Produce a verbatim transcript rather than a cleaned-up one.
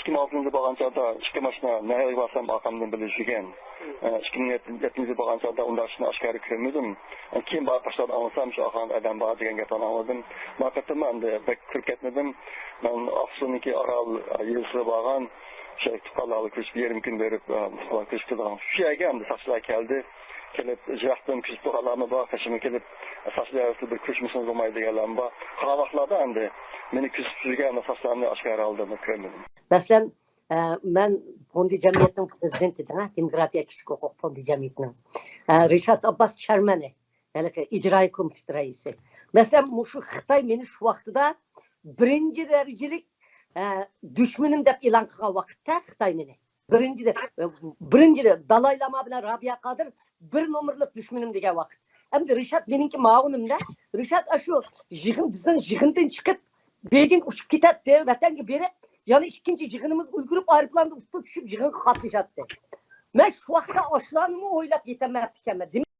ئىككى مىڭ ئالتىنچى يىلدا بارغان چاغدا ئىككى ماشىنا نەھەرگە بارسام ئارقامدىن بىلىشكەن. ئىككى مىڭ يەتتىنچى يىلدا بارغان چاغدا ئۇنداق ئىشنى ئاشكارا كۆرمىدىم. كېيىن بارغان چاغدا ئاڭلىسام شۇ ئاخىرىدا ئادەم بار دېگەن گەپلەرنى ئاڭلىدىم. ما قېتىممۇ ئەمدى بەك كىرىپ كەتمىدىم. مەن ئاقسۇنىڭكى ئارال يېزىسىغا بارغان، شۇ تۇغقانلار بىلەن كۆرۈشۈپ، يېرىم كۈن بېرىپ، تۇغقانلار كۆرۈشۈپ كېلىدىغان شۇ يەرگە ئەمدى ساقچىلار كەلدى. كېلىپ، يىراقتىن كۆزىتىپ تۇرغانلارمۇ بار، قېشىمغا كېلىپ، ساقچىلار ئارىسىدا بىر كۆرۈشمىسىڭىز بولمايدۇ دېگەنلەرمۇ بار. قالغان ۋاقىتلاردا ئەمدى مېنى كۆزىتىپ يۈرگەن ساقچىلارنى ئاشكارا ھالدا كۆرمىدىم. مەسىلەن، ئە، مەن فوندى جەمئىيەتنىڭ پرېزىدېنتى دېدىڭ، ھە، دېموكراتىيە كىشىلىك ھوقۇق فوندى جەمئىيىتىنىڭ. ئە، رىشات ئابباس چارمەنى، ھېلىقى ئىجرائىي كومىتېت رەئىسى. مەسىلەن، مۇشۇ خىتاي مېنى شۇ ۋاقتىدا بىرىنچى دەرىجىلىك، ئە، دۈشمىنىم دەپ ئېلان قىلغان ۋاقىتتا خىتاي مېنى. بىرىنچى، بىرىنچى دالاي لاما بىلەن رابىيە قادىر بىر نومۇرلۇق دۈشمىنىم دېگەن ۋاقىت. ئەمدى رىشات مېنىڭكى مۇئاۋىنىمدە، رىشات ئاشۇ يىغىن، بىزنىڭ يىغىندىن چىقىپ، بېيجىڭ ئۇچۇپ كېتەتتى، ۋەتەنگە بېرىپ، يەنە ئىككىنچى يىغىنىمىز ئۈلگۈرۈپ، ئايروپىلاندا ئۇچۇپ چۈشۈپ يىغىنغا قاتنىشاتتى. مەن شۇ ۋاقىتتا ئاشۇلارنىمۇ ئويلاپ يېتەلمەپتىكەنمەن.